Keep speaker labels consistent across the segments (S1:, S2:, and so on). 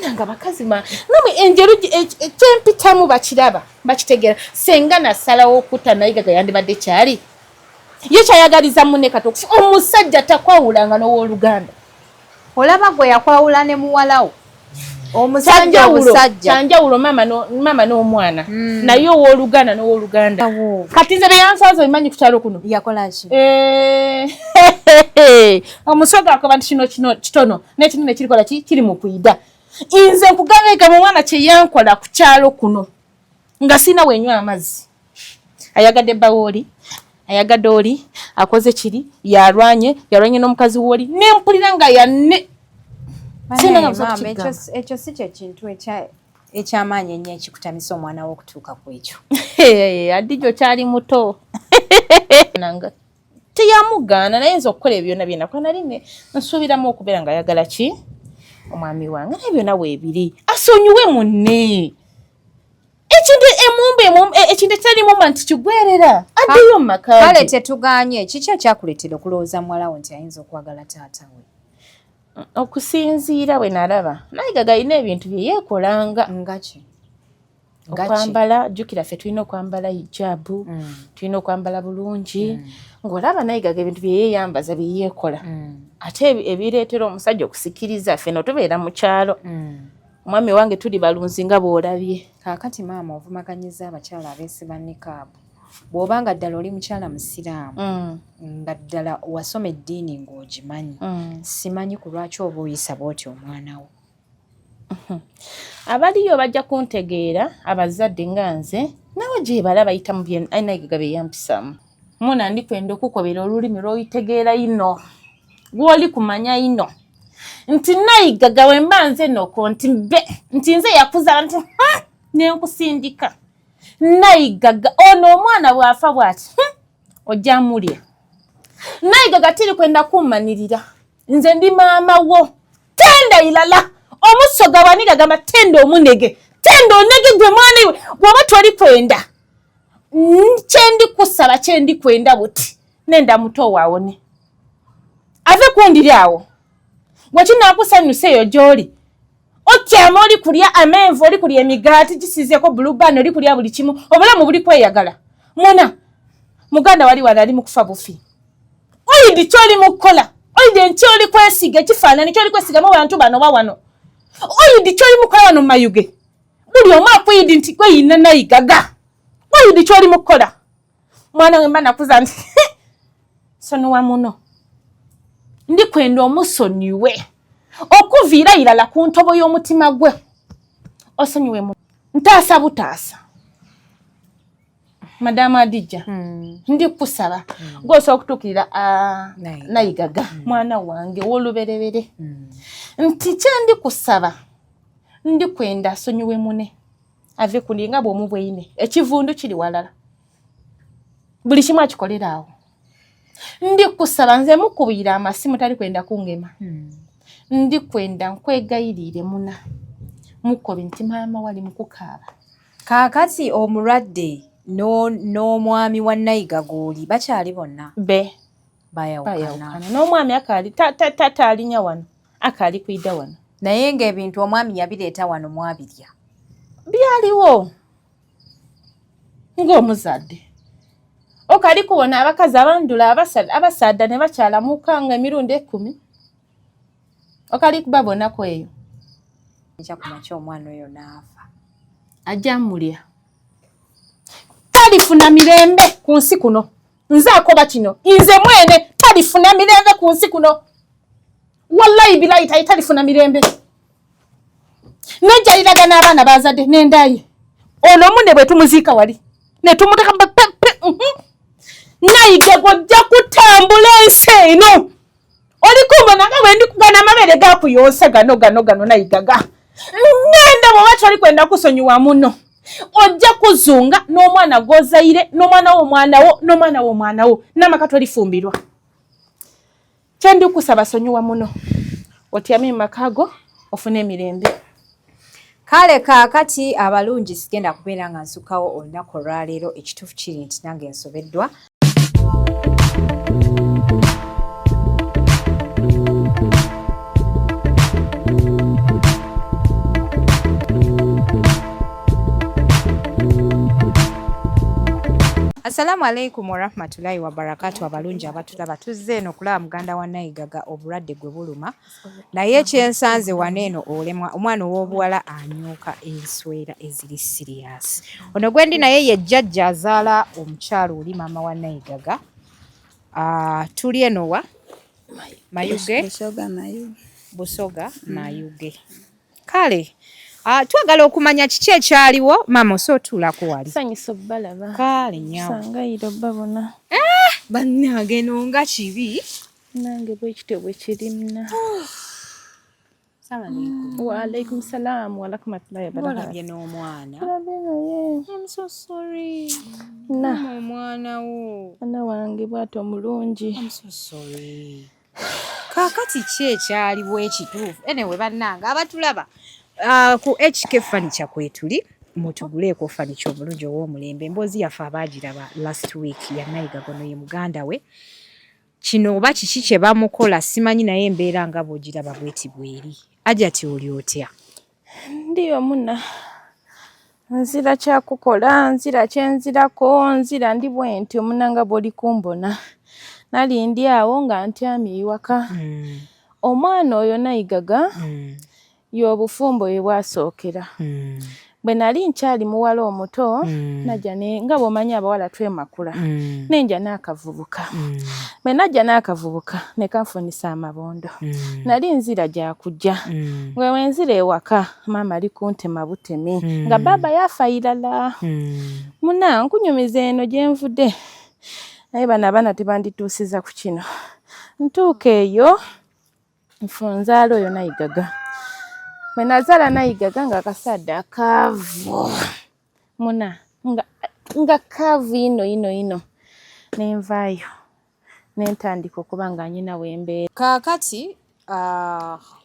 S1: Banange abakazi namwe enjeru kyempitamu bakiraba bakitegeera. Senga nasalawo okutta Nayigaga yandibadde kyali ye kyayagaliza munne kati okufa. Omusajja takwawulanga n'owooluganda.
S2: Olaba gwe yakwawula ne muwalawo omusajja obusajja
S1: kyanjawulo maama n'omwana naye owooluganda n'owooluganda. Kati nze beyansanze obimanyi ku kyalo kuno.
S2: Yakola ki?
S1: Omusoga akoba nti kino kino kitono n'ekinene kirikola ki kiri mu kuyida. Nze nkugamba mu mwana kye yankola ku kyalo kuno nga sirina wenywa amazzi. Ayagadde bba wooli, ayagadde oli, akoze kiri, yalwanye, yalwanye n'omukazi wooli, nempulira nga yanne.
S2: Ekyo si kyekintu ekyamaanyi ennyo ekikutamisa omwana wo okutuuka ku ekyo.
S1: Adijjo kyali muto. Nanga teyamugaana naye nze okukola ebyo byonna bye nakola nali nsuubiramu okubeera nga ayagala ki omwami wange, naye byonna weebiri asonyiwe munne. Ekintu emumba ekintu ekitali mumba nti kigwerera addeyo mu maka.
S2: Kale tetuganye, kiki ekyakuleetera okulowooza muwala wo nti ayinza okwagala taata we?
S1: Okusinziira bwe nalaba Nayigaga alina ebintu bye yeekolanga.
S2: Nga ki?
S1: Okwambala, jjukira ffe tulina okwambala hijaabu, tulina okwambala bulungi. Ng'olaba Nayigaga ebintu bye yeeyambaza bye yeekola. Ate ebireetera omusajja okusikiriza ffe no tubeera mu kyalo. Omwami wange tuli balunzi nga bw'olabye.
S2: Kaakati maama ovumaganyiza abakyala abeesiba nikaabu. Bw'oba nga ddala oli mukyala musiraamu, nga ddala wasoma eddiini ng'ogimanyi, simanyi ku lwaki oba oyisa bw'otyo omwana wo.
S1: Abaliyo bajja kuntegeera, abazadde nga nze nabo gye bala bayita mu bye Nayigaga bye yampisamu. Muna ndikwenda okukobera olulimi lw'oyitegeera ino, gw'oli kumanya ino. Nti Nayigaga we mba nze noko nti mbe nti nze yakuzaala nti ne nkusindika. Nayigaga ono omwana bw'afa bw'ati ojja mulya. Nayigaga tiri kwenda kummanirira. Nze ndi maama wo. Tenda ilala. Omusoga bw'aniga gamba tenda omunege. Tenda onege gwe mwana iwe. Bw'oba toli kwenda. Kyendi kusaba kyendi kwenda buti. Nenda muto waawone. Ave kundiri awo. Bwe kinaakusanyusa eyo gy'oli. Otyama oli kulya amenvu, oli kulya emigaati gisizeeko blue band, oli kulya buli kimu. Obulamu buli kweyagala. Muna, muganda wali wano ali mu kufa bufi. Oyidi ky'oli mu kukola. Oyidi enkya oli kwesiga ekifaananyi ky'oli kwesiga mu bantu bano ba wano. Oyidi ky'oli mu kukola wano mu Mayuge. Buli omu akuyidi nti gwe yina Nayigaga. Oyidi ky'oli mu kukola. Mwana we mba nakuza nti sonyiwa muno. Ndikwenda omusonyiwe. Okuviira irala ku ntobo y'omutima gwe. Osonyiwe muno. Ntaasa butaasa. Madamu Adijja, ndi kusaba gw'osobola okutuukirira Nayigaga mwana wange ow'olubereberye nti kye ndi kusaba ndikwenda asonyiwe mune ave ku ndi nga bw'omubweine ekivundu kiri walala buli kimu akikolera awo. Ndi kusaba nze mukubira amasimu tali kwenda kungema. Ndi kwenda nkwegayirire muna mukobe nti maama wali mukukaaba.
S2: Kaakati omulwadde n'omwami wa Nayigaga oli bakyali bonna?
S1: Be.
S2: Bayawukana.
S1: N'omwami akaali taalinya wano, akaali kuyida wano.
S2: Naye ng'ebintu omwami yabireeta wano mwabirya.
S1: Byaliwo ng'omuzadde. Okali kubona abakazi abandula abasaadda ne bakyala mukanga emirundi 10. Okali kubabonako eyo.
S2: Ekya ku makya omwana oyo n'afa.
S1: Ajja mulya. Talifuna mirembe ku nsi kuno. Nze akoba kino. Nze mwene talifuna mirembe ku nsi kuno. Wallahi bilayi talifuna mirembe. Nejjaliraga n'abaana baazadde n'endaye. Ono munne bwe tumuziika wali. Ne tumuteka Nayiga gojja kutambula ensi eno. Oli kumbona nga bwe ndi kugana amabeere gakuyonsa gano gano gano Nayigaga. Ngenda bw'oba toli kwenda kusonyiwa muno. Ojja kuzunga n'omwana gw'ozaire, n'omwana w'omwana wo, n'omwana w'omwana wo, n'amaka tolifumbirwa. Kye ndi kusaba sonyiwa muno. Otyame mu maka go ofune emirembe.
S2: Kale kaakati abalungi sigenda kubeera nga nsukkawo olunaku olwaleero. Ekituufu kiri nti nange nsobeddwa. Assalamu alaikum warahmatullahi wabarakatu. Abalungi abatulaba, tuzze eno okulaba muganda wa Nayigaga, obulwadde gwe buluma, naye ekyensanze wano eno olemwa, omwana ow'obuwala anyuuka enswera eziri serious. Ono gwendi naye ye jjajja azaala omukyalo oli maama wa Nayigaga. Tuli eno wa Mayuge,
S3: Busoga Mayuge.
S2: Busoga Mayuge. Kale twagala okumanya kiki ekyaliwo. Maama, osootuulako wali.
S1: Sanyusa obbalaba.
S2: Kale nyawo.
S1: Sangayira obbabona.
S2: Bannange, no nga kibi.
S1: Nange bwe kityo bwe kiri muna. Waalaikum salaamu warahmatullahi wabarakatuh.
S2: Olabye n'omwana.
S1: Tulabye naye.
S2: I'm so sorry.
S1: Na.
S2: Mama, omwana wo.
S1: Mwana wange bw'atyo mulungi.
S2: I'm so sorry. Kaakati ki ekyaliwo ekituufu? Anyway, bannange abatulaba, ku HK Furniture kwetuli, mutuguleeko furniture omulungi ow'omulembe. Emboozi yaffe abaagiraba last week ya Nayigaga, ono ye muganda we. Kino oba kiki kye bamukola simanyi, naye embeera nga bw'ogiraba bweti bweri. Ajati, oli otya?
S1: Ndiyo muna. Nzira kyakukola, nzira kyenzirako, nzira ndi bwe ntyo muna nga bw'oli kumbona. Nali ndi awo nga ntyamye ewaka. Omwana oyo Nayigaga y'obufumbo bwe bwasookera. Bwe nali nkyali muwala omuto, najja ne nga bw'omanyi abawala twemakula, nenja n'akavubuka. Bwe najja n'akavubuka ne kanfunisa amabondo. Nali nzira gya kujja. Bwe wenzira ewaka, maama ali kuntema butemi nga baaba yafa irala. Muna nkunyumiza eno gye nvudde. Naye bano abaana tebandituusiza ku kino. Ntuuka eyo nfunzaala oyo Nayigaga. Bwe nazaala Nayigaga nga akasaadde akaavu. Muna nga kaavu ino ino ino. Ne nvaayo ne ntandika okuba nga nyina w'embeera.
S2: Kaakati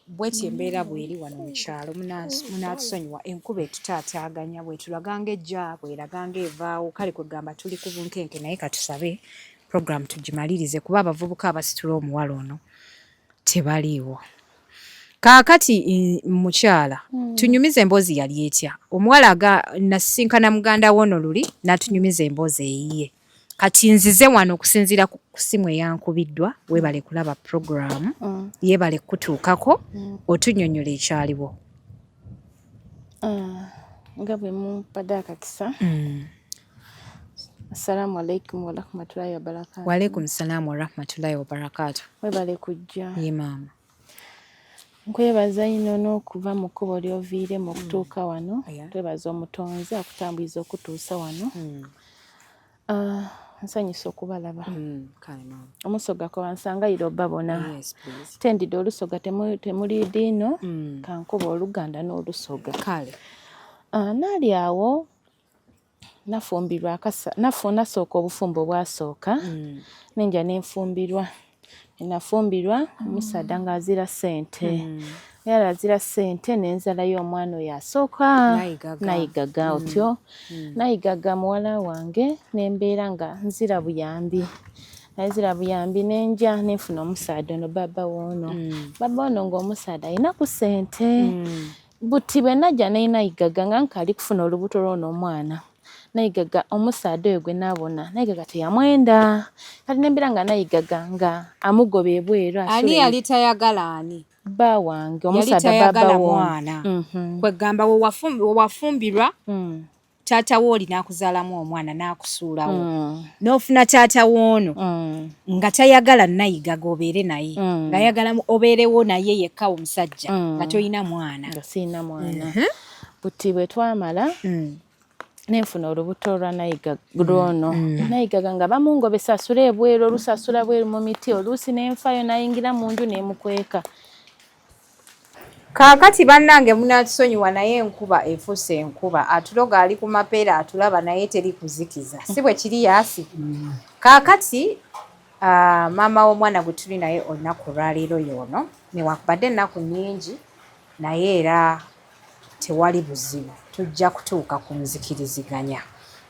S2: bweti embeera bw'eri wano mu kyalo, munaatusonyiwa enkuba etutaataaganya, bwetulaga ng'ejja, bw'eraga ng'evaawo. Kale kwegamba tuli ku bunkenke, naye katusabe program tugimalirize kuba abavubuka abasitula omuwala ono tebaliiwo. Kaakati mukyala, tunyumize emboozi yali etya? Omuwala aga nasisinkana muganda wo ono luli n'atunyumiza emboozi eyiye. Kati nzize wano okusinziira ku simu eyankubiddwa. Weebale kulaba puroguramu, yeebale kutuukako, otunnyonnyola ekyaliwo.
S1: Nga bwe mumpadde akakisa. Assalamu alaikum warahmatullahi wabarakatuh.
S2: Waalaikum salaamu warahmatullahi wabarakaatu.
S1: Webale kujja.
S2: Ye maama.
S1: Nkwebaza nnyo n'okuva mu kkubo ly'oviiremu okutuuka wano. Twebaza Omutonzi akutambuliza okutuusa wano. Nsanyusa okubalaba.
S2: Kale maama.
S1: Omusoga koba nsangayire obbabona.
S2: Yes, please.
S1: Tendidde Olusoga temuli diino, kankuba Oluganda n'Olusoga.
S2: Kale.
S1: Naali awo nafumbirwa akasa nasooka obufumbo obwasooka, nenja nenfumbirwa. Nafumbirwa omusaadha ng'azira ssente. Yali azira ssente, nenzalayo omwana oyo asooka.
S2: Nayigaga.
S1: Nayigaga otyo. Nayigaga muwala wange, nembeera nga nzira buyambi. Naye nzira buyambi, nenja nenfuna omusaadha ono baaba woono. Baaba ono ng'omusaadha alina ku ssente. Buti bwe najja ne Nayigaga nga nkaali kufuna olubuto lw'ono omwana. Nayigaga omusaadha oyo gwe naabona, Nayigaga teyamwenda. Kati nembeera nga Nayigaga nga amugoba ebweru.
S2: Ani yali tayagala ani?
S1: Bba wange.
S2: Yali
S1: Omusaadha
S2: tayagala
S1: baaba woono.
S2: mwana. Kwegamba we wafumbirwa, taata wo oli n'akuzaalamu omwana n'akusuulawo, n'ofuna taata w'ono nga tayagala Nayigaga obeere naye, ng'ayagala obeerewo naye yekka omusajja, nga tolina mwana.
S1: Nga sirina mwana. Buti bwe twamala, nenfuna olubuto lwa Nayigaga lwono. Nayigaga nga bamungobesa asule ebweru, oluusi asula bweru mu miti, oluusi nenfayo nayingira mu nju nemukweka.
S2: Kaakati bannange munaatusonyiwa, naye enkuba efuuse enkuba, atuloga ali ku mapeera atulaba, naye teri kuzikiza, si bwe kiri yaasi? Kaakati maama w'omwana gwe tuli naye olunaku olwaleero y'ono, newankubadde ennaku nnyingi, naye era tewali buzibu, tujja kutuuka ku nzikiriziganya.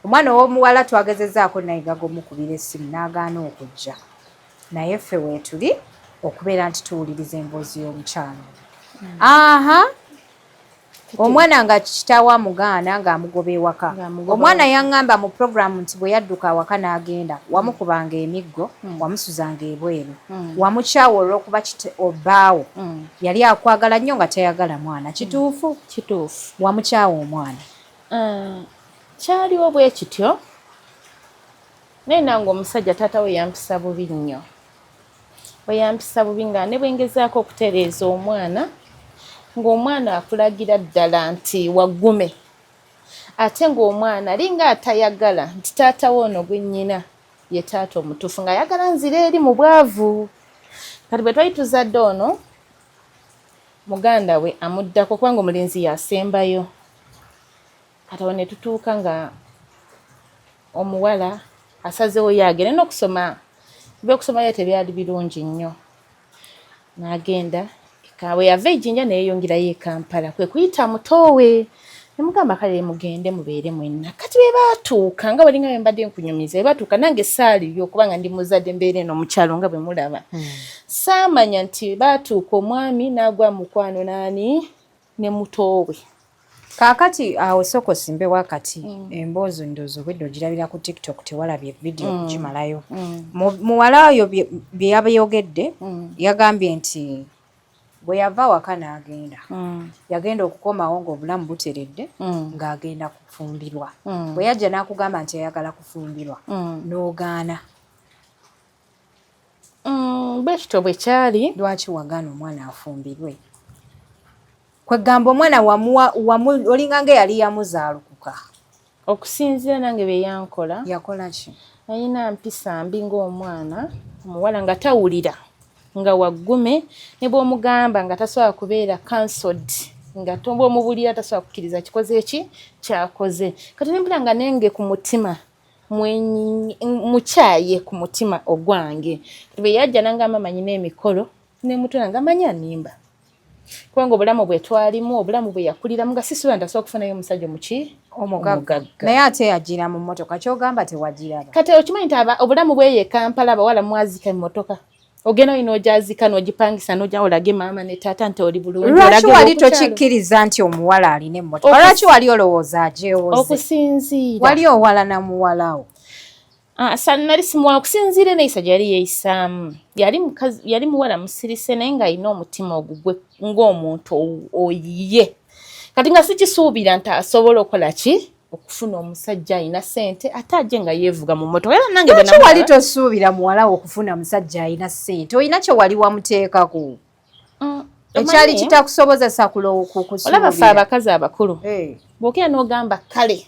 S2: Omwana ow'omuwala twagezezaako Nayigaga omukubira essimu n'agaana okujja, naye ffe weetuli okubeera nti tuwuliriza emboozi y'omukyalo ono. Aha. Omwana nga kitaawe amugaana ng'amugoba ewaka. Omwana yaŋŋamba mu puroguramu nti bwe yadduka awaka n'agenda, wamukubanga emiggo, wamusuzanga ebweru, wamukyawa olw'okuba bbaawo yali akwagala nnyo nga tayagala mwana. Kituufu?
S1: Kituufu.
S2: Wamukyawa omwana?
S1: Kyaliwo bwe kityo, naye nange omusajja taata we yampisa bubi nnyo. Bwe yampisa bubi nga ne bwe ngezaako okutereeza omwana, ng'omwana akulagira ddala nti waggume, ate ng'omwana alinga atayagala nti taata we ono gwe nnyina ye taata omutuufu, ng'ayagala nzire eri mu bwavu. Kati bwe twali tuzadde ono, muganda we amuddako kubanga omulenzi y'asembayo. Kati awo ne tutuuka nga omuwala asazeewo ye agende n'okusoma, ebyokusoma ye tebyali birungi nnyo, n'agenda bwe yava e Jinja ne yeeyongerayo e Kampala, kwe kuyita muto we ne mugamba kale mugende mubeere mwenna. Kati bwe baatuuka nga balinga bwe mbadde nkunyumiza, bwe baatuuka nange saaliyo kubanga ndi muzadde mbeera eno mu kyalo nga bwe mulaba. Saamanya nti baatuuka omwami n'agwa mukwano n'ani ne muto we.
S2: Kaakati awo sooka osimbewo akati emboozi ndowooza obwedda ogirabira ku TikTok tewalabye vidiyo kugimalayo. Muwala oyo bye yabyogedde yagambye nti bwe yava awaka n'agenda yagenda okukomawo ng'obulamu buteredde ng'agenda kufumbirwa. Bwe yajja n'akugamba nti ayagala kufumbirwa n'ogaana.
S1: Bwe kityo bwe kyali.
S2: Lwaki wagaana omwana afumbirwe? Kwegamba omwana wamuwa olinga ng'eyali yamuzaalukuka.
S1: Okusinziira nange bye yankola.
S2: Yakola ki?
S1: Yalina mpisa mbi ng'omwana omuwala nga tawulira, nga waggume, ne bw'omugamba nga tasobola kubeera cancelled, nga bw'omubulira tasobola kukkiriza kikoze ki kyakoze. Kati ne mpulira nga nenge ku mutima mukyaye ku mutima ogwange. Bwe yajja n'angamba manyi n'emikolo, ne mutwala nga manyi annimba. Kubanga obulamu bwe twalimu, obulamu bwe yakuliramu nga sisuubira nti asobola okufunayo omusajja omuki?
S2: Omugagga. Naye ate yagira mu mmotoka, ky'ogamba tewagiraba.
S1: Kati okimanyi nti obulamu bw'eyo e Kampala abawala mwazika emmotoka. Ogenda olina ogyazika n'ogipangisa n'ojja olage maama ne taata nti oli bulungi.
S2: Lwaki wali tokikkiriza nti omuwala alina emmotoka? Lwaki wali olowooza agyewoze?
S1: Okusinziira.
S2: Wali owala na muwala wo?
S1: Nali simuwala okusinziira enneeyisa gye yali yeeyisaamu. Yali mukazi, yali muwala musirise naye ng'alina omutima ogugwe ng'omuntu oyiye. Kati nga sikisuubira nti asobola okukola ki? Okufuna omusajja alina ssente ate ajje nga yeevuga mu mmotoka. Era nange
S2: bwe Lwaki wali tosuubira muwala wo okufuna musajja alina ssente? Olina kye wali wamuteekako? Ekyali kitakusobozesa kusuubira.
S1: Olaba ffe abakazi abakulu. Bw'okera n'ogamba kale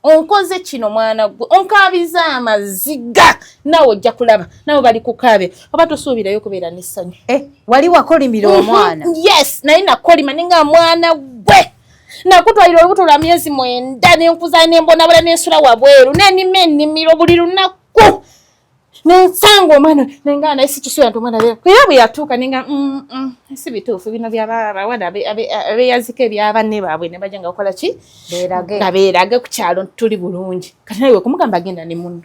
S1: onkoze kino mwana gwe, onkaabiza amaziga, naawe ojja kulaba, naawe bali kukaabe, oba tosuubirayo okubeera n'essanyu.
S2: Wali wakolimira omwana?
S1: Yes, naye nakolima ninga mwana gwe. Nakutwalira olubuto lwa myezi 9 nenkuza nembonabona nensula wabweru nenima ennimiro buli lunaku nensanga omwana nenga naye sikisuubira nti omwana abeera. Era bwe yatuuka nenga si bituufu bino by'abawala abeeyazika ebya banne baabwe ne bajja nga bakola ki? Nga beerage ku kyalo tuli bulungi. Kati naye kumugamba agenda ne munno.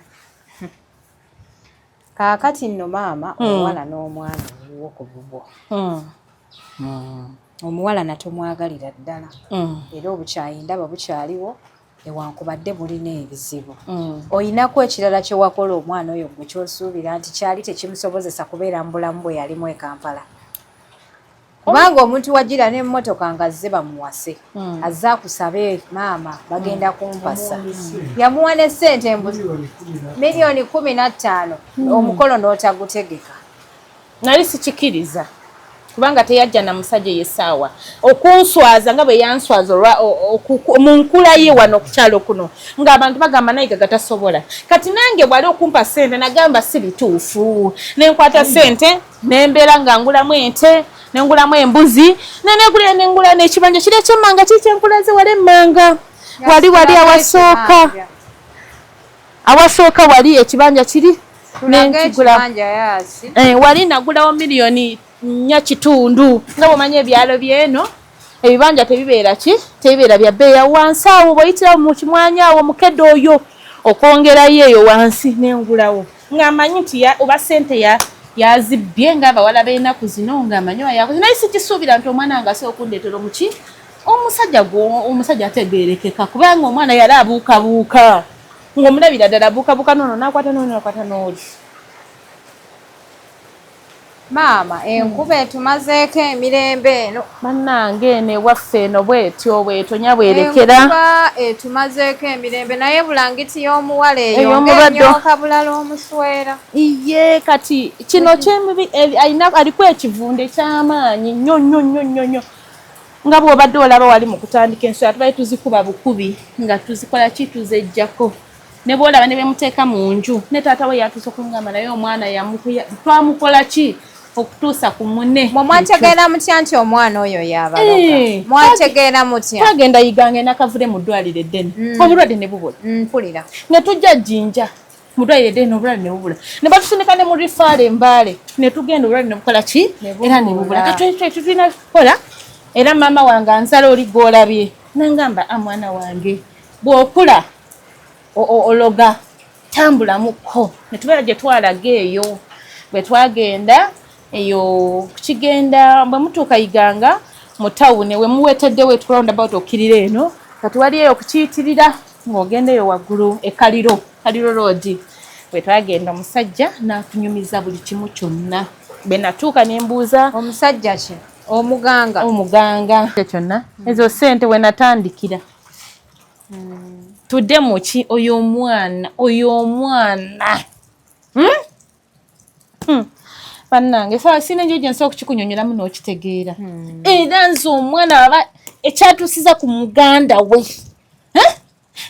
S2: Kaakati nno maama omuwala n'omwami owuwo ku bubwo. Omuwala natomwagalira ddala. Era obukyayi ndaba bukyaliwo newankubadde bulina ebizibu. Oyinako ekirala kye wakola omwana oyo gwe ky'osuubira nti kyali tekimusobozesa kubeera mu bulamu bwe yalimu e Kampala? Kubanga omuntu wagira n'emmotoka ng'azze bamuwase, azze akusabe maama bagenda kumpasa. Yamuwa ne ssente embuzi miliyooni 15 omukolo n'otagutegeka.
S1: Nali sikikiriza kubanga teyajja na musajja ey'essaawa okunswaza nga bwe yanswaza mu nkula ye wano ku kyalo kuno ng'abantu bagamba naye gaga tasobola. Kati nange bw'ali okumpa ssente nagamba si bituufu, ne nkwata ssente ne mbeera nga ngulamu ente, ne ngulamu embuzi, ne neegulira ne ngula n'ekibanja kiri eky'emmanga kiri kye nkulaze wali emmanga wali wali awasooka awasooka wali ekibanja kiri
S2: nenkigula
S1: wali nagulawo miliyooni 4.5 nga bw'omanyi ebyalo by'eno ebibanja tebibeera ki tebibeera bya bbeeyi wansi awo bw'oyitira mu kimwanya awo mukedde oyo okwongerayo eyo wansi nengulawo ng'amanyi nti oba ssente yazibbye ng'abawala b'ennaku zino ng'amanyi oba yakoze naye sikisuubira nti omwana wange asobola okundeetera omuki Omusajja omusajja ategeerekeka, kubanga omwana yali abuukabuuka, ng'omulabira ddala abuukabuuka, nono nakwata, nono nakwata, n'oli.
S2: Maama, enkuba etumazeeko emirembe eno.
S1: Bannange, eno ewaffe eno bwetyo bwetonya bwerekera.
S2: Enkuba etumazeeko emirembe, naye bulangiti y'omuwala eyo ng'enyoka bulala omuswera.
S1: Iye, kati kino kyemibi alina aliko ekivundu eky'amaanyi nnyo nnyo nnyo nnyo nnyo, nga bw'obadde olaba wali mu kutandika enswera, tubadde tuzikuba bukubi nga tuzikola ki, tuzejjako, ne bwolaba ne bemuteeka mu nju, ne taata we yatuuse okungamba, naye omwana twamukola ki okutuusa ku mune?
S2: Mwe mwategeera mutya nti omwana oyo yabaloga?
S1: Eh,
S2: Mwategeera mutya?
S1: Twagenda Yigange nakavule mu ddwaliro eddene, obulwadde ne bubula.
S2: Mpulira.
S1: Ne tujja Jjinja mu ddwaliro eddene, obulwadde ne bubula, ne batusindika ne mu referral Embaale, ne tugenda, obulwadde ne bukola ki?
S2: Ne
S1: Era ne bubula.
S2: bubula.
S1: Kati tulina kukola, era maama wange anzala oli gw'olabye nangamba, "A mwana wange, bw'okula ologa tambulamukko." Ne tubeera gye twalaga eyo, bwe twagenda eyo kigenda, bwe mutuuka Iganga mu tawuni, we muweteddewo roundabout okkirira eno, kati wali eyo kukiyitirira ng'ogenda eyo waggulu ekaliro, Kaliro Road. Bwe twagenda, omusajja n'atunyumiza buli kimu kyonna. Bwe natuuka ne mbuuza.
S2: Omusajja ki? Omuganga?
S1: Omuganga. Kyonna ezo sente we natandikira tudde muki, oyo omwana, oyo omwana, Bannange, sawa sina enjo gye nsobola okukikunyonyolamu n'okitegeera. Era nze omwana aba ekyatuusiza ku muganda we, Eh?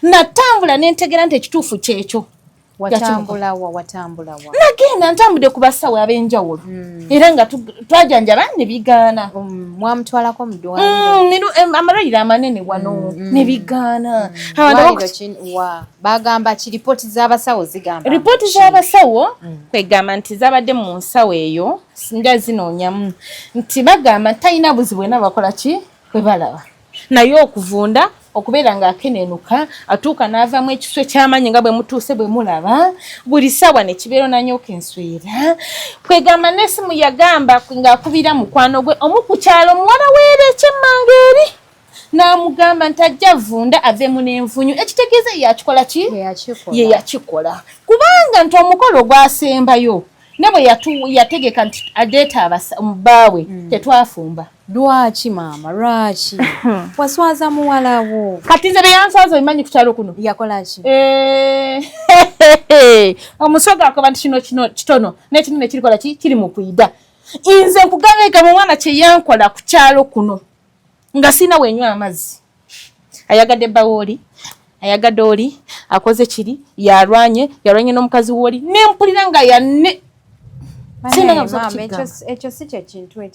S1: Natambula nentegeera nti ekituufu kyekyo.
S2: Watambula wa? Watambula wa?
S1: Nagenda, ntambudde ku basawo ab'enjawulo, era nga twajanjaba ne bigaana.
S2: Mwamutwalako mu ddwaliro?
S1: Amalwaliro amanene wano ne bigaana. Abantu
S2: Ddwaliro ki? Wa bagamba ki? Ripooti z'abasawo zigamba
S1: Ripooti
S2: ki?
S1: z'abasawo kwegamba nti zabadde mu nsawo eyo, nja zinoonyamu, nti bagamba nti talina buzibu bwena bakola ki bwe balaba, naye okuvunda, okubeera ng'akenenuka, atuuka n'avaamu ekiswe ky'amaanyi, nga bwe mutuuse bwe mulaba buli ssaawa ne kibeera onanyooka enswera. Kwegamba n'essimu yagamba ng'akubira mukwano gwe omu ku kyalo, muwala weera ekyemmanga eri, n'amugamba nti ajja vunda aveemu n'envunyu, ekitegeeza ye yakikola ki?
S2: Ye yakikola.
S1: Ye yakikola, kubanga nti omukolo gwasembayo ne bwe yategeka nti adeeta bbaawe, tetwafumba.
S2: Lwaki, maama? Lwaki waswaza muwalawo?
S1: Kati nze beyanswaza obimanyi ku kyalo kuno.
S2: Yakola ki?
S1: Eh, omusoga akoba nti kino kino kitono n'ekinene kirikola ki, kiri mu kwida. Nze nkugamba, mu mwana kye yankola ku kyalo kuno, nga sirina wenywa amazzi, ayagadde bbawooli, ayagadde oli akoze kiri, yalwanye, yalwanye n'omukazi wooli, nempulira nga yanne. Sirina nga busobola
S2: Maama,
S1: kukigamba.
S2: Ekyo si kye kintu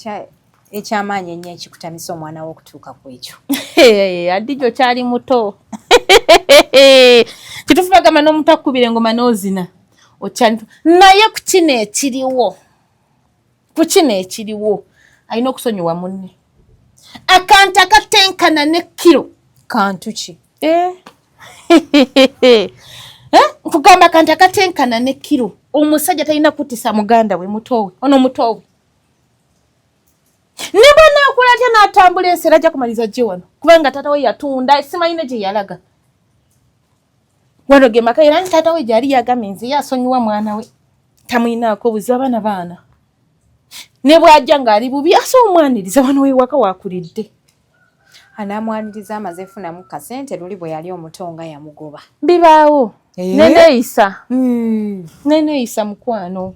S2: ekyamaanyi ennyo ekikutamisa omwana wo okutuuka ku ekyo.
S1: Adijjo kyali muto. Kituufu bagamba n'omuntu akukubira engoma n'ozina, okyali muto. Naye ku kino ekiriwo, ku kino ekiriwo, alina okusonyiwa munne akantu akatenkana ne kiro.
S2: Kantu ki?
S1: Eh. Eh, nkugamba akantu akatenkana ne kiro. Omusajja talina kutisa muganda we, mutowe ono, mutowe, ne bwanaakola atya n'atambula ensi, era ajja kumaliza gye wano, kubanga taata we yatunda, simanyine gye yalaga. Wano ge maka, era taata we gyali yagambye nze yasonyiwa mwana we, tamwinaako buzibu, abaana baana, ne bw'ajja ng'ali bubi asobola omwaniriza wano wewaka wakulidde.
S2: Anaamwaniriza amaze efunamu kasente? Luli bwe yali omuto nga yamugoba.
S1: Bibaawo.
S2: Eh?
S1: Neneeyisa, neneeyisa mukwano.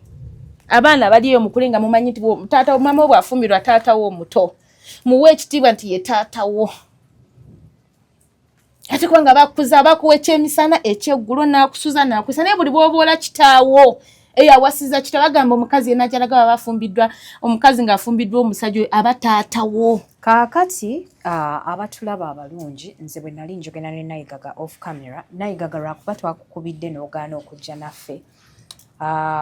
S1: Abaana bali eyo, mukule nga mumanyi nti taata, maama we bw'afumbirwa taata wo omuto, muwe ekitiibwa nti ye taata wo, ate kubanga bakuza, bakuwa ekyemisana, ekyeggulo, nakusuza, nakusa, naye buli bwoboola kitaawo eyo awasiza kita, bagamba omukazi yenna gyalaga baba afumbiddwa, omukazi ng'afumbiddwa omusajja oyo aba taatawo.
S2: Kaakati abatulaba abalungi, nze bwe nali njogera ne Nayigaga off camera, Nayigaga, lwakuba twakukubidde n'ogaana okujja naffe,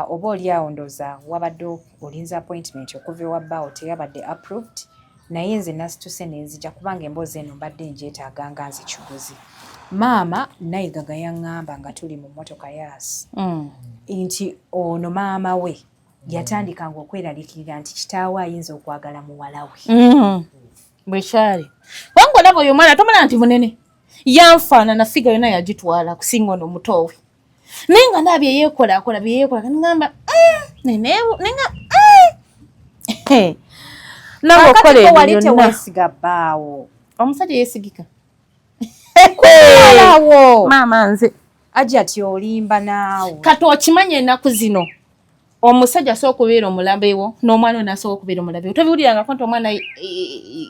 S2: oba oli awo ndooza wabadde olinza appointment okuva ewa bbaawo, teyabadde approved, naye nze nasituse nenzija kubanga emboozi eno mbadde ngyetaaga nga nze kiguzi. Maama Nayigaga yaŋŋamba nga tuli mu mmotoka yaasi nti ono maama we yatandikanga okweraliikirira nti kitaawe ayinza okwagala muwala we.
S1: Bwekyali kubanga olaba oyo omwana tomala nti munene yanfaanana, figure yonna yagitwala kusinga ono omutowe, naye nga naa byeyeekola akola byeyeekola, ngamba nenga
S2: nange okola ebyo wali teweesiga bbaawo.
S1: Omusajja yeesigika.
S2: Awo
S1: maama nze
S2: Ajati olimba naawe.
S1: Kati okimanyi ennaku zino omusajja asobola okubeera omulabewo n'omwana ono asobola okubeera omulabewo. Tobiwulirangako nti omwana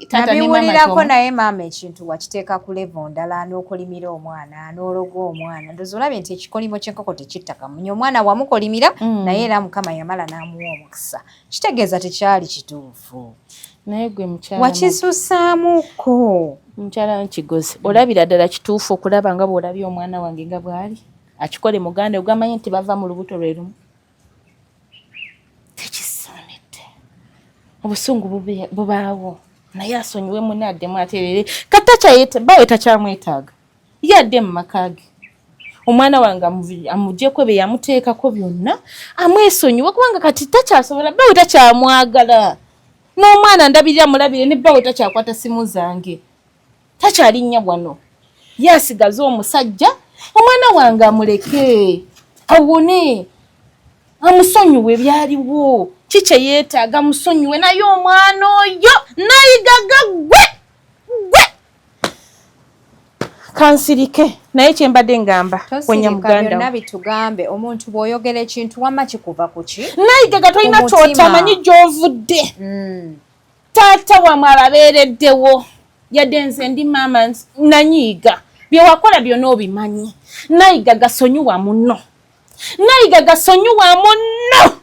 S2: taata ne maama Nabiwulirako, naye maama ekintu wakiteeka ku level ndala, n'okolimira omwana, n'ologa omwana. Ndozi olabye nti ekikolimo ky'enkoko tekitta kamunye. Omwana wamukolimira, naye era Mukama yamala n'amuwa omukisa, kitegeeza tekyali kituufu.
S1: Naye gwe mukyala
S2: Wakisusaamuko.
S1: Mukyala Nkigozi, olabira ddala kituufu okulaba nga bw'olabye omwana wange nga bw'ali akikole muganda ogamanyi nti bava mu lubuto lwe lumu? Tekisaanidde. Obusungu bubaawo, naye asonyiwe munne, addemu aterere. Katakyayete bawe takyamwetaaga, ye adde mu maka ge. Omwana wange amugyeko bye yamuteekako byonna, amwesonyiwe, kubanga kati takyasobola, bawe takyamwagala. N'omwana ndabirira mulabire, ne bawe takyakwata simu zange, takyalinnya wano. Ye asigaze omusajja, omwana wange amuleke awone, amusonyiwe byaliwo. Kikye yeetaaga musonyiwe, naye omwana oyo nayigaga gwe gwe kansirike. Naye kyembadde ngamba
S2: wenya muganda byonna bitugambe. Omuntu bw'oyogera ekintu wamma kikuva ku ki?
S1: Nayigaga tolina kyotamanyi gy'ovudde. Taata wamwe ababeereddewo, yadde nze ndi maama nanyiiga, bye wakola byonna obimanyi. Nayigaga sonyiwa muno, nayigaga sonyiwa muno,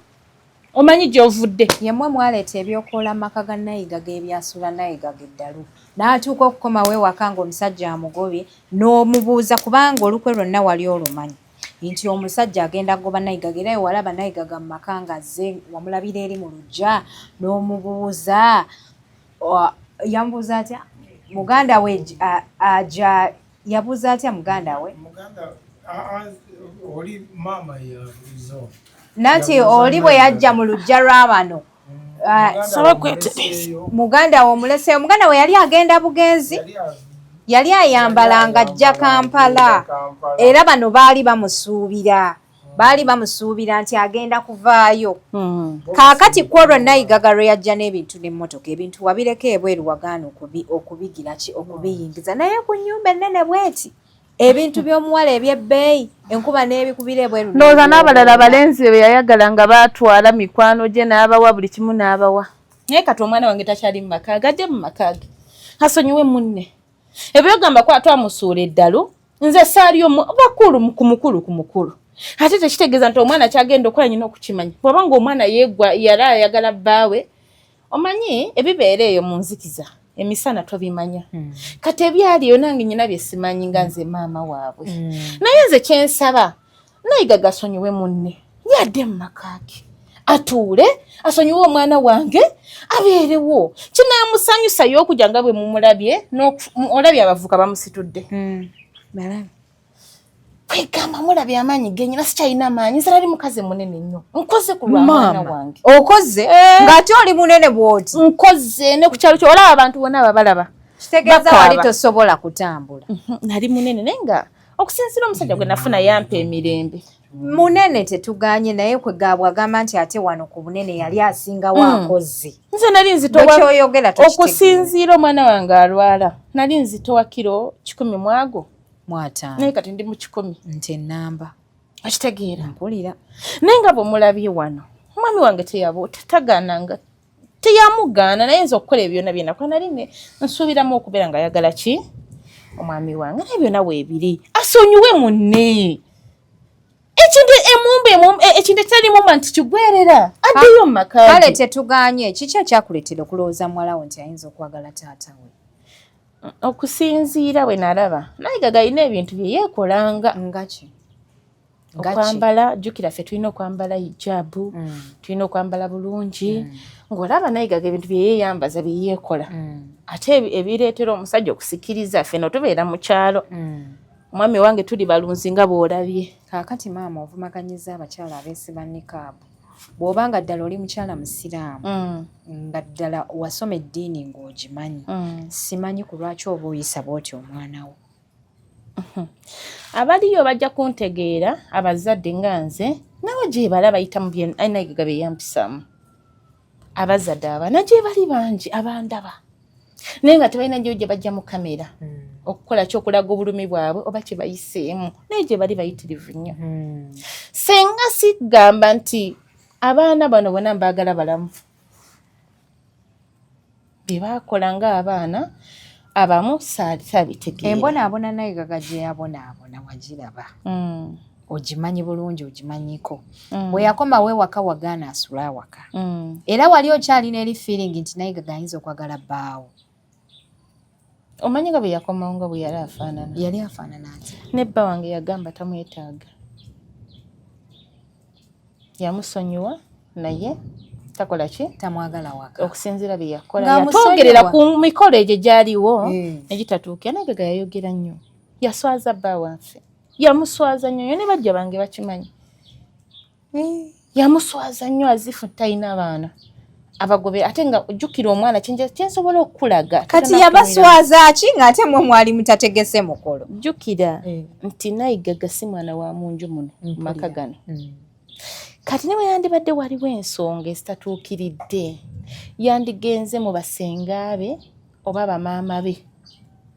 S1: omanyi gy'ovudde.
S2: Yemmwe mwaleeta ebyokoola amaka ga Nayigaga, ebyasula Nayigaga eddalu n'atuuka okukomawo ewaka ng'omusajja amugobye, n'omubuuza kubanga olukwe lwonna wali olumanyi nti omusajja agenda kugoba Nayigaga, era ewalaba Nayigaga mu maka ng'azze wamulabira eri mu luggya n'omubuuza. Yamubuuza atya muganda we aja? Yabuuza atya muganda we?
S3: Oli maama yabuuza.
S2: Nanti oli bwe yajja mu luggya lw'abano, muganda we omuleseeyo. Muganda we yali agenda bugenzi, yali ayambala ng'ajja Kampala, era bano baali bamusuubira, baali bamusuubira nti agenda kuvaayo. Kaakati ku olwo Nayigaga lwe yajja n'ebintu n'emmotoka, ebintu wabireka ebweru, wagaana okubigira ki, okubiyingiza. Naye ku nnyumba ennene bweti, ebintu by'omuwala eby'ebbeeyi, enkuba n'ebikubira ebweru.
S1: Ndowooza n'abalala balenzi be yayagala nga baatwala mikwano gye n'abawa buli kimu n'abawa. Naye kati omwana wange takyali mu maka ge, adde mu maka ge, asonyiwe munne. Ebyogamba kwa twamusuula eddalu, nze saaliyo bakulu ku mukulu ku mukulu. Ate tekitegeeza nti omwana kyagenda okukola nyina okukimanya. Bw'aba nga omwana yeegwa yali ayagala bbaawe, omanyi ebibeera eyo mu nzikiza emisana tobimanya. Kati ebyaliyo nange nyina bye simanyi nga nze maama waabwe. Naye nze kyensaba, Nayiga gasonyiwe munne, yadde mu maka ge, atuule asonyiwe omwana wange, abeerewo. Kinaamusanyusayo okujja nga bwe mumulabye. Olabye abavuka bamusitudde. Kwegamba mulabye amaanyi genyina, sikyalina maanyi, nze nali mukazi munene nnyo, nkoze ku lwa mwana wange.
S2: Okoze ng'ate oli munene bw'oti.
S1: Nkoze ne ku kyalo kyo, olaba abantu bonna ababalaba.
S2: Kitegeeza wali tosobola kutambula.
S1: Nali munene, naye nga okusinziira omusajja gwe nafuna yampa emirembe.
S2: Munene tetuganye, naye kwegaabwe agamba nti ate wano ku bunene yali asingawo. Akoze.
S1: Nze nali
S2: nzitowa
S1: okusinziira omwana wange alwala, nali nzitowa kiro 100 mwago
S2: 50.
S1: Naye kati ndi mu 100.
S2: Nti enamba.
S1: Okitegeera?
S2: Mpulira.
S1: Naye nga bwemulabye wano, omwami wange teyabo tagaananga, teyamugaana, naye nze okukola ebyo byonna byenakola nali nsuubiramu okubeera nga ayagala ki omwami wange. Naye byonna weebiri, asonyiwe munne. Ekintu emumba, ekintu ekitali mumba nti kigwerera, addeyo mu maka.
S2: Kale tetuganye. Kiki ekyakuleetera okulowooza muwala wo nti ayinza okwagala taata we?
S1: Okusinziira bwe nalaba Nayigaga alina ebintu bye yeekolanga.
S2: Ngaki?
S1: Okwambala, jjukira ffe tulina okwambala hijaabu, tulina okwambala bulungi. Ng'olaba Nayigaga ebintu bye yeeyambaza, bye yeekola, ate ebireetera omusajja okusikiriza. Ffe no tubeera mu kyalo, omwami wange tuli balunzi nga bw'olabye.
S2: Kaakati maama, ovumaganyiza abakyala abeesiba nikaabu. Bw'oba nga ddala oli mukyala musiraamu, nga ddala wasoma eddiini ng'ogimanyi, simanyi ku lwaki oba oyisa bw'otyo omwana wo.
S1: Abaliyo bajja kuntegeera, abazadde nga nze nabo gyebala bayita mu byenayigaga bye yampisaamu. Abazadde abaana gye bali bangi abandaba, naye nga tebalina gyo gye bajja mu kamera okukola ki, okulaga obulumi bwabwe oba kye bayiseemu, naye gye bali bayitirivu nnyo. Senga sigamba nti abaana bano bonna mbaagala balamu, bye baakola ng'abaana abamu saabitegeera.
S2: Embonaabona Nayigaga gye yabonaabona wagiraba, ogimanyi bulungi, ogimanyiko. Bwe yakomawo ewaka wagaana asule awaka, era wali okyalina eri feeling nti Nayigaga ayinza okwagala bbaawo.
S1: Omanyi nga bwe yakomawo nga bwe yali afaanana?
S2: Yali afaanana atya?
S1: Ne bba wange yagamba tamwetaaga, yamusonyiwa, naye takola ki?
S2: Tamwagala waka.
S1: Okusinziira bye yakola.
S2: Ng'amusonyiwa.
S1: Yatwogerera ku mikolo egyo gyaliwo negitatuukira. Nayigaga yayogera nnyo, yaswaza bba waffe, yamuswaza nnyo nnyo, ne bajja bange bakimanyi. Yamuswaza nnyo azifu talina abaana abagobe, ate nga ojjukira omwana kyensobola okukulaga.
S2: Kati yabaswaza ki ng'ate mwe mwali mutategese mukolo?
S1: Jjukira nti Nayigaga si mwana wa munju muno mu maka gano. Kati ne bwe yandibadde waliwo ensonga ezitatuukiridde, yandigenze mu basenga be oba bamaama be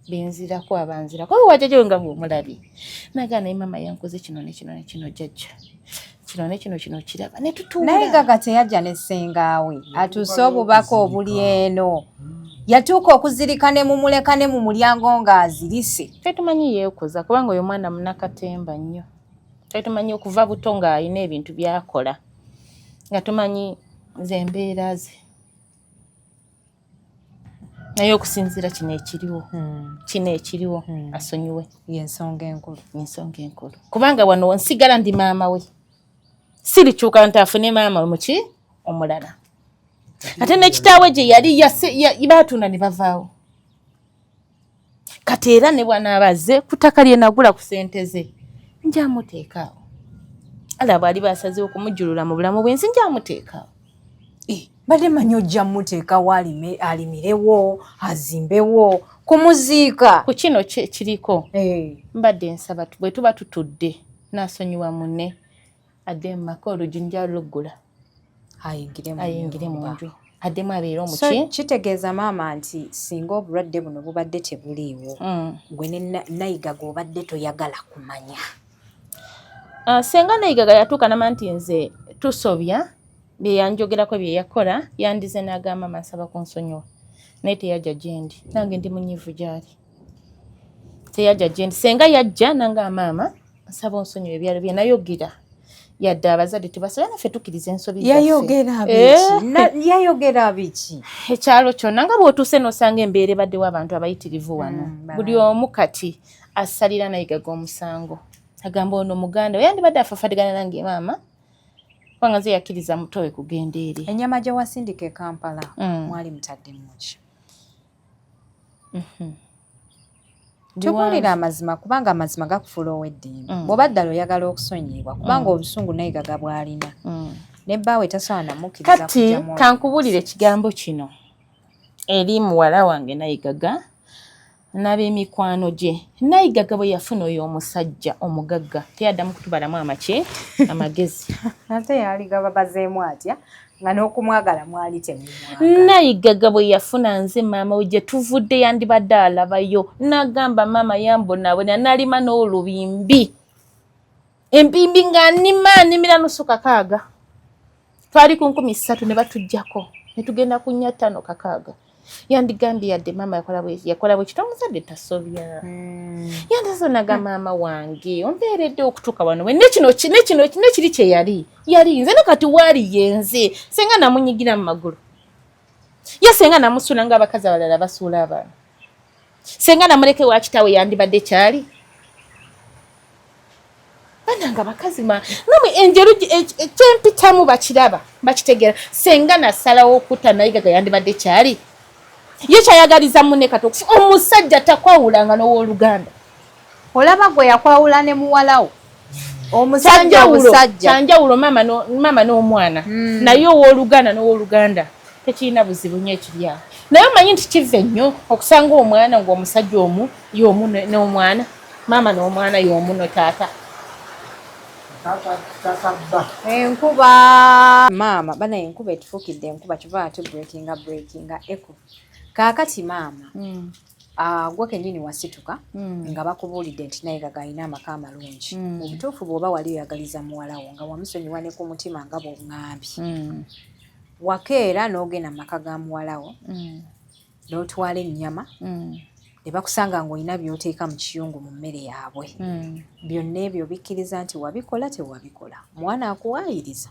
S1: benzirako, abanzirako oba wajjajja we nga bw'omulabye, nagaa naye maama yankoze kino ne kino ne kino, jjajja kino ne kino kino kiraba ne tutuula.
S2: Nayigaga teyajja ne ssengaawe atuuse obubaka obuli eno, yatuuka okuzirika ne mumuleka ne mu mulyango ng'azirise.
S1: Tetumanyi yeekoza, kubanga oyo mwana munakatemba nnyo. Tetumanyi okuva buto ng'alina ebintu by'akola, nga tumanyi ze embeera ze, naye okusinziira kino ekiriwo, kino ekiriwo, asonyiwe.
S2: Yensonga enkulu.
S1: Ensonga enkulu, kubanga wano nsigala ndi maama we, sirikyuka nti afune maama we muki omulala. Ate ne kitaawe gye yali baatunda ne bavaawo. Kati era ne bw'anaaba azze ku ttaka lye nagula ku ssente ze, njamuteekaawo. Ala bw'ali basazeewo okumujjulula mu bulamu bw'ensi, njamuteekaawo.
S2: Badde manyi ojja muteekawo alimirewo, azimbewo, kumuziika.
S1: Ku kino kiriko mbadde nsaba bwe tuba tutudde n'asonyiwa munne, adde mu maka, oluggi nja luggula.
S2: Ayingire mu
S1: ayingire mu
S2: nnyumba.
S1: nju, addemu abeere
S2: So
S1: omuki.
S2: kitegeeza maama nti singa obulwadde buno bubadde tebuliiwo, gwe ne Nayigaga obadde toyagala kumanya?
S1: Ah, senga Nayigaga yatuuka nama nti nze tusobya, bye yanjogerako bye yakola, yandize n'agamba, "Maama, nsaba kunsonyiwa," naye teyajja gyendi. Nange ndi munyiivu gyali, teyajja gyendi. Senga yajja nanga, "Maama, nsaba onsonyiwa ebyalo bye nayogera," yadde abazadde tebasobya, naffe tukkiriza ensobi zaffe.
S2: Yayogera biki? Yayogera biki?
S1: Ekyalo kyonna nga bw'otuuse n'osanga embeera ebaddewo, abantu abayitirivu wano, buli omu kati asalira Nayigaga omusango, agamba ono muganda we yandibadde afafadigana nange maama, kubanga nze yakkiriza muto we kugenda eri.
S2: Ennyama gye wasindika e Kampala, mwali mutadde muki? Tubuulira amazima, kubanga amazima gakufuula ow'eddembe. Bw'oba ddala oyagala okusonyiyibwa, kubanga obusungu Nayigaga bw'alina ne bbaawe tasobola namukkiriza
S1: Kati
S2: kujjamu.
S1: Kankubuulire ekigambo kino eri muwala wange Nayigaga n'ab'emikwano gye. Nayigaga bwe yafuna oyo omusajja omugagga, teyaddamu kutubalamu amaki amagezi.
S2: Ate yaligababazeemu atya nga n'okumwagala mwali temumwagala?
S1: Nayigaga bwe yafuna nze maama we, gye tuvudde yandibadde alabayo n'agamba, "Maama yambonaabona, n'alima n'olubimbi empimbi nga nnima nnimira nusu kakaaga." Twali ku 3000 ne batuggyako ne tugenda ku nnya ttaano kakaaga. Yandigambye yadde maama yakola bwe kito, omuzadde tasobya. Yandisonaga, "Maama wange ombeeredde okutuuka wano we nekino nekino nekiri." Kye yali yali nze, ne kati waali yenze. Senga namunyigira mu magulu ye, senga namusuula ng'abakazi abalala basuula abaana, senga namuleke wa kitaawe yandibadde kyali. Banange abakazi namwe enjeru kyempitamu bakiraba, bakitegeera. Senga nasalawo okutta Nayigaga, yandibadde kyali ye kyayagaliza munne. Kati okufa omusajja takwawulanga n'owooluganda.
S2: Olaba gwe yakwawula ne muwalawo. Omusajja obusajja
S1: kyanjawulo, maama n'omwana, naye owooluganda n'owooluganda tekirina buzibu nnyo ekiri awo. Naye omanyi nti kiva ennyo okusanga omwana ng'omusajja omu y'omu n'omwana, maama n'omwana y'omu no taata.
S2: Enkuba maama bana, enkuba etufuukidde enkuba, kiva ate breakinga breakinga echo. Kaakati maama, gwe kennyini wasituka nga bakubuulidde nti Nayigaga alina amaka amalungi. Mu butuufu bw'oba wali oyagaliza muwala wo nga wamusonyiwa ne ku mutima nga bw'oŋŋambye, wakeera n'ogenda mu maka ga muwala wo n'otwala ennyama ne bakusanga ng'olina by'oteeka mu kiyungu mu mmere yaabwe. Byonna ebyo bikkiriza nti wabikola, tewabikola? Mwana akuwaayiriza.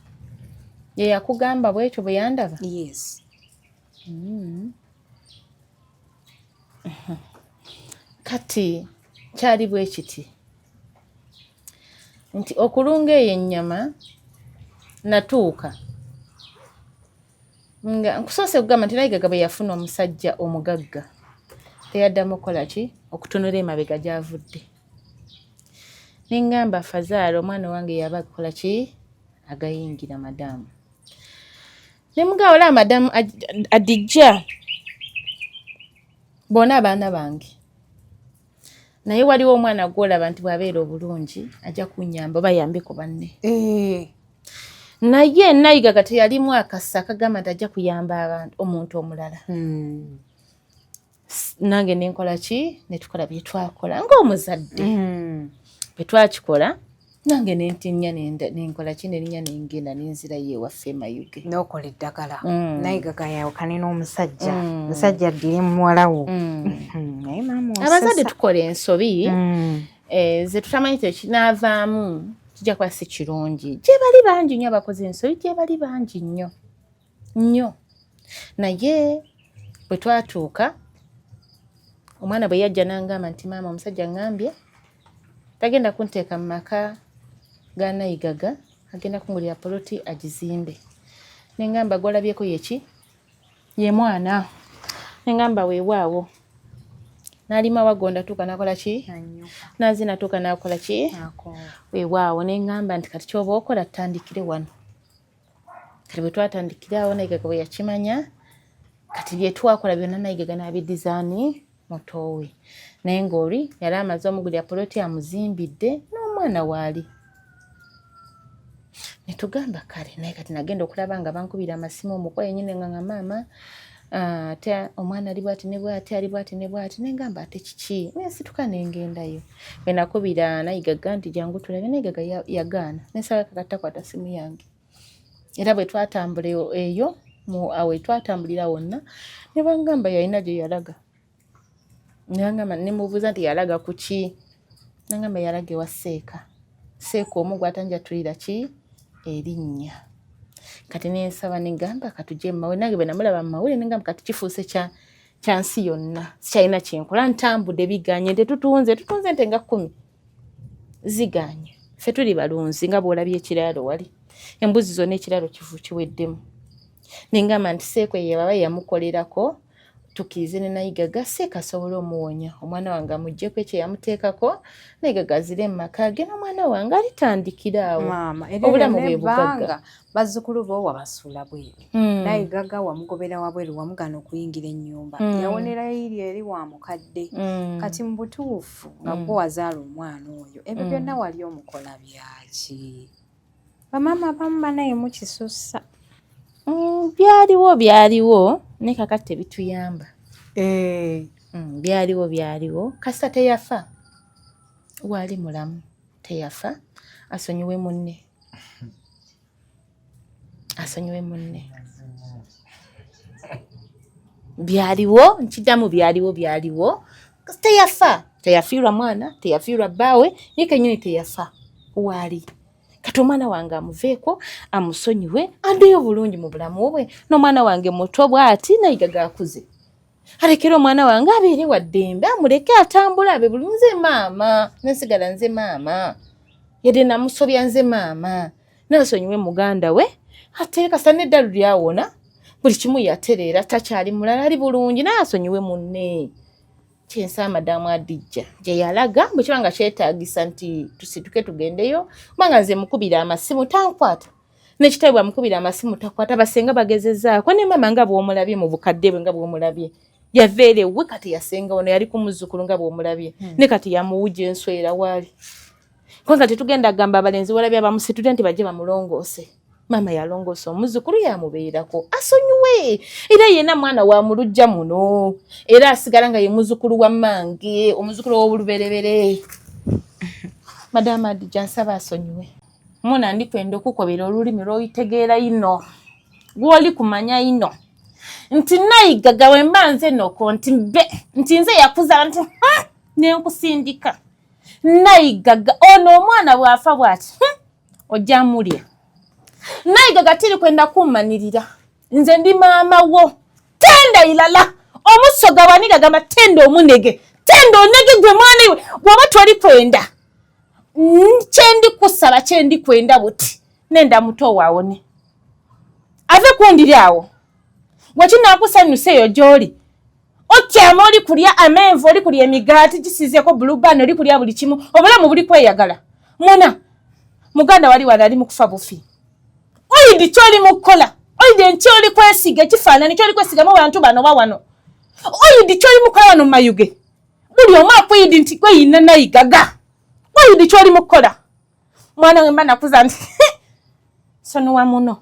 S1: Ye yakugamba bwekyo bwe yandaba?
S2: Yes.
S1: Kati kyali bwe kiti nti okulunga eyo ennyama natuuka nga nkusoose kugamba nti Nayigaga bwe yafuna omusajja omugagga teyaddamu okukola ki, okutunula emabega gy'avudde. Neŋŋamba fazaala omwana wange yaba akola ki, agayingira madamu. Ne mugamba olaba madamu Adijja, bonna abaana bange, naye waliwo omwana gw'olaba nti bw'abeera obulungi ajja kunnyamba oba ayambeko banne. Naye Nayigaga teyalimu akasa akagamba nti ajja kuyamba abantu omuntu omulala. Nange nenkola ki, netukola bye twakola ng'omuzadde. Bwe twakikola nange nentinnya nenkola ki, nerinnya nengenda nenzirayo ewaffe Mayuge.
S2: N'okola eddagala. Nayigaga yawukane n'omusajja, musajja addire muwala wo. Naye maama
S1: Abazadde tukola ensobi ze tutamanyi tekinaavaamu kijja kuba si kirungi. Gye bali bangi nnyo abakoze ensobi, gye bali bangi nnyo nnyo. Naye bwe twatuuka, omwana bwe yajja n'angamba nti maama, omusajja ŋŋambye tagenda kunteeka mu maka ga Nayigaga, agenda kungulira poloti agizimbe. Ne ŋŋamba gw'olabyeko ye ki? Ye mwana. Ne ŋŋamba weewaawo. N'alima wagonda tuuka n'akola ki? N'azina tuuka n'akola ki? Weewaawo. Ne ŋŋamba nti kati ky'oba okola tutandikire wano. Kati bwe twatandikira awo, Nayigaga bwe yakimanya, kati bye twakola byonna Nayigaga n'abidizaani mutoowe. Naye ng'oli yali amaze omugulira poloti amuzimbidde n'omwana waali. Ne tugamba kale, naye kati nagenda okulaba nga bankubira amasimu omuko yennyini nga maama ate omwana ali bwati ne bwati, ali bwati ne bwati. Ne ngamba ate kiki? Ne nsituka ne ngendayo. Bwe nakubira Nayigaga nti jangu tulabe, Nayigaga yagaana. Ne nsaba kakati takwata simu yange. Era bwe twatambula eyo awo twatambulira wonna ne bangamba yalina gye yalaga. Nangamba ne mubuuza nti yalaga ku ki? Nangamba yalaga ewa Seeka. Seeka omu gw'atanjatulira ki? Erinnya. Kati ne nsaba ne ngamba katujje mu mawulire. Nange bwe namulaba mu mawulire ne ngamba kati kifuuse kya nsi yonna. Sikyalina kye nkola, ntambudde biganye, ente tutunze, tutunze ente nga 10 ziganye. Ffe tuli balunzi nga bw'olabye ekiraalo wali. Embuzi zonna ekiraalo kifu kiweddemu. Ne ngamba nti Seeka ye baba yamukolerako, tukkirize ne Nayigaga Seeka asobole omuwonya. Omwana wange amuggyeko ekyo yamuteekako, Nayigaga azire mu maka ge n'omwana wange alitandikira awo. Obulamu bwe bugagga.
S2: Bazzukulu bo wabasuula bweru. Nayigaga wamugobera wabweru, wamugaana okuyingira ennyumba. Yawonerayo eri eri wa mukadde. Kati mu butuufu nga gwe wazaala omwana oyo, ebyo byonna wali omukola byaki? Bamaama abamu banaye mukisussa.
S1: Byaliwo byaliwo, naye kakati tebituyamba. Byaliwo byaliwo, kasita teyafa, waali mulamu, teyafa, asonyiwe munne. Asonyiwe munne. Byaliwo, nkiddamu byaliwo byaliwo, teyafa, teyafiirwa mwana, teyafiirwa bbaawe, ye kennyini teyafa, waali. Kati omwana wange amuveeko, amusonyiwe, addeyo bulungi mu bulamu bwe, n'omwana wange muto bw'ati Nayigaga akuze. Alekere omwana wange abeere wa ddembe, amuleke atambule abe bulungi. Nze maama, nensigala nze maama. Yadde namusobya nze maama. N'asonyiwe muganda we, ate kasita n'eddalu lyawona, buli kimu yatereera, takyali mulala, ali bulungi, naye asonyiwe munne. Kyensaba madamu Adijja gye yalaga bwe kiba nga kyetaagisa nti tusituke tugendeyo, kubanga nze mukubira amasimu tankwata, nekitabe bwamukubira amasimu takwata, basenga bagezezaako ne maama nga bw'omulabye mu bukadde bwe nga bw'omulabye yaveera ewuwe kati yasenga wano yali ku muzzukulu nga bw'omulabye ne kati yamuwujja enswera waali, kubanga tetugenda gamba abalenzi walabye abamusitudde nti bajje bamulongoose. Maama yalongoosa omuzzukulu yamubeerako asonyiwe, era yenna mwana wa mulujja muno, era asigala nga ye muzzukulu wa mmange, omuzzukulu ow'oluberebere. Madamu Adija nsaba asonyiwe. Muna ndikwenda okukobera olulimi lw'oyitegeera ino gw'oli kumanya ino nti nayigaga we mba nze noko nti mbe nti nze yakuzaala nti nenkusindika nayigaga ono omwana bw'afa bw'ati ojja mulya. Nayigaga tiri kwenda kummanirira nze ndi maama wo tenda ilala omusoga bwaniga gamba tenda omunege tenda onege gwe mwana iwe bw'oba toli kwenda kyendi kusaba kyendi kwenda buti nenda muto waawone ave kundiri awo wekinaakusanyusa eyo gy'oli otyama oli kulya amenvu oli kulya emigaati gisizeeko bulubaani oli kulya buli kimu obulamu buli kweyagala muna muganda wali wano ali mu kufa bufi oyidi kyoli mu kukola oyidi enki oli kwesiga ekifaananyi kyoli kwesiga mu bantu bano bawano oyidi kyoli mu kukola wano mu Mayuge buli omu akuyidi nti gweyina nayigaga oyidi kyoli mu kukola mwana we mba nakuza nti sonyiwa muno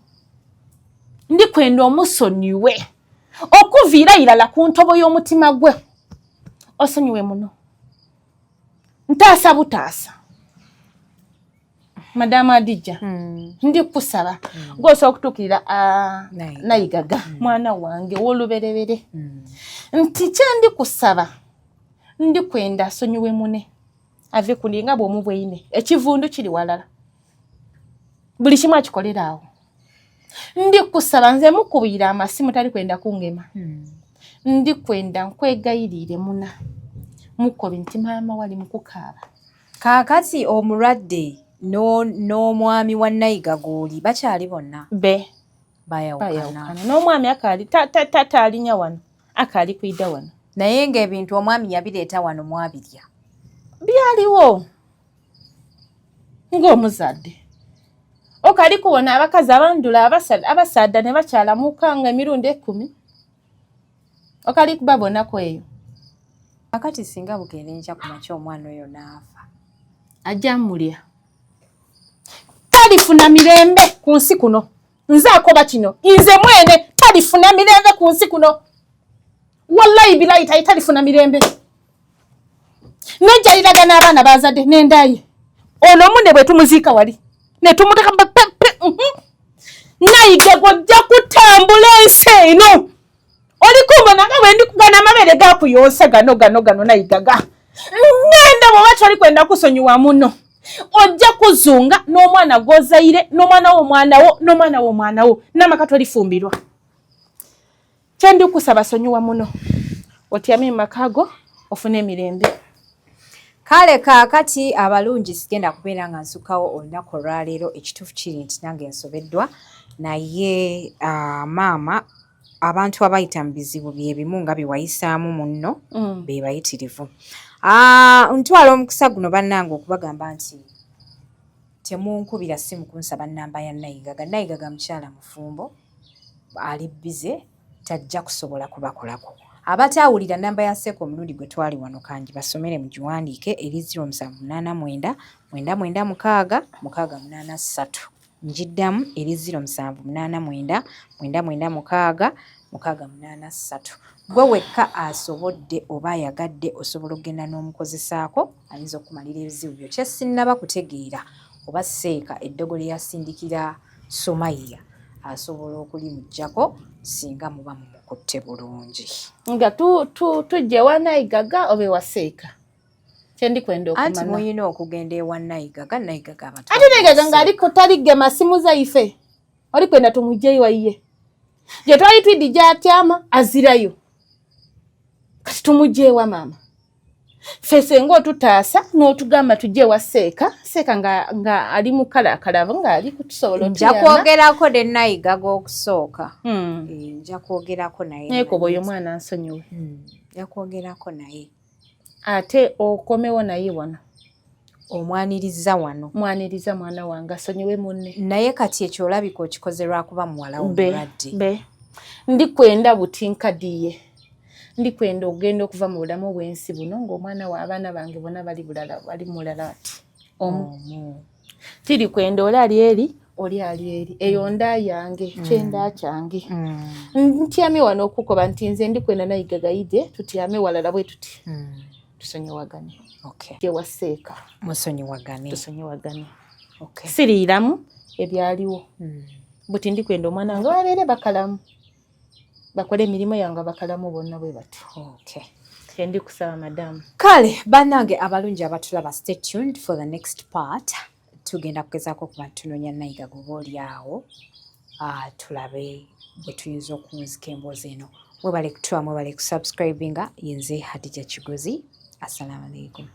S1: ndikwenda omusonyiwe okuviira irala ku ntobo y'omutima gwe osonyiwe muno ntaasa butaasa. Madamu Adija ndi kusaba gwosobola okutuukirira nayigaga mwana wange w'oluberebere nti kyendi kusaba ndikwenda asonyiwe mune ave kundi nga bw'omubweine ekivundu kiri walala buli kimu akikolera awo ndi kusaba nze mukubira amasimu tali kwenda kungema ndi kwenda nkwegayirire muna mukobi nti maama wali mukukaaba.
S2: Kaakati omulwadde n'omwami wa Nayigaga oli bakyali bonna?
S1: Be
S2: bayawukana.
S1: N'omwami akaali taalinya wano akaali kwida wano.
S2: Naye ng'ebintu omwami yabireeta wano mwabirya.
S1: Byaliwo ng'omuzadde okali kuwona abakazi abandula abasaadda ne bakyala mukanga emirundi 10 okali kubabonako eyo.
S2: Kakati singa bukeera enkya ku makya omwana oyo n'afa
S1: ajja mulya talifuna mirembe ku nsi kuno. Nze akoba kino nze mwene talifuna mirembe ku nsi kuno wallahi bilayi talifuna mirembe nejjaliraga n'abaana bazadde n'endaye ono mune bwe tumuziika wali ne tumuteka nayiga gojja kutambula ensi eno oli kumbona nga bwe ndikugana amabeere gakuyonsa gano gano gano nayigaga ngenda bw'oba toli kwenda kusonyiwa muno ojja kuzunga n'omwana gw'ozaire n'omwana w'omwana wo n'omwana w'omwana wo n'amaka tolifumbirwa. Kyendi kusaba sonyiwa muno otyame mu maka go ofune emirembe.
S2: Kale kaakati abalungi sigenda kubeera nga nsukkawo olunaku olwaleero. Ekituufu kiri nti nange nsobeddwa naye maama abantu abayita mu bizibu bye bimu nga bye wayisaamu munno be bayitirivu. Ntwala omukisa guno bannange okubagamba nti temunkubira simu kunsaba nnamba ya Nayigaga. Nayigaga mukyala mufumbo ali bize tajja kusobola kubakolako. Abataawulira nnamba ya Seeka omulundi gwe twali wano kangi basomere mugiwandiike eri 0789 996 683. Njiddamu eri 0789 996 683. Gwe wekka asobodde oba ayagadde osobola okugenda n'omukozesaako ayinza okukumalira ebizibu byo. Kye sinnaba kutegeera oba Seeka eddogo lye yasindikira Sumayya asobola okulimuggyako singa muba mumukutte bulungi.
S1: Nga tujja ewa Nayigaga oba ewa Seeka? Kyendikwenda okumanya.
S2: Anti muyina okugenda ewa Nayigaga, Nayigaga abatwala.
S1: Ate Nayigaga ng'aliko taligema simu zaife. Oli kwenda tumugyeyo wayiye. Gye twali twidi gy'atyama azirayo. Kati tumugye ewa maama. Ffe senga otutaasa n'otugamba tujje ewa Seeka, Seeka nga ali mu kalaakalabo ng'ali kutusobola
S2: Nja kwogerako ne Nayigaga okusooka. Nja kwogerako naye.
S1: Naye kuba oyo mwana nsonyiwe.
S2: Nja kwogerako naye.
S1: Ate okomewo naye wano.
S2: Omwaniriza wano.
S1: Mwaniriza mwana wange, asonyiwe munne.
S2: Naye kati ekyo olabika okikoze lwakuba muwala wo mulwadde.
S1: Be ndikwenda buti nkadiye, ndikwenda okugenda okuva mu bulamu bw'ensi buno ng'omwana wa abaana bange bonna bali bulala, bali mulala ati omu. Tiri kwenda oli ali eri, oli ali eri, eyo nda yange, kyenda kyange. Ntyamye wano okukoba nti nze ndikwenda nayiga gayide, tutyame walala bwe tuti, tusonyiwagane. Gyewaseeka.
S2: Musonyiwagane.
S1: Tusonyiwagane. Siriiramu ebyaliwo. Buti ndikwenda omwana wange babeere bakalamu, bakole emirimu yange bakalamu bonna bwe bati. Kyendi kusaba, madamu.
S2: Kale bannange abalungi abatulaba, stay tuned for the next part. Tugenda kugezaako okuba tunoonya Nayiga goba oli awo, tulabe bwe tuyinza okuwunzika emboozi eno. Mwebale kutuwa, mwebale kusubscribinga. Yenze Hadija Kigozi, assalamu alaikum.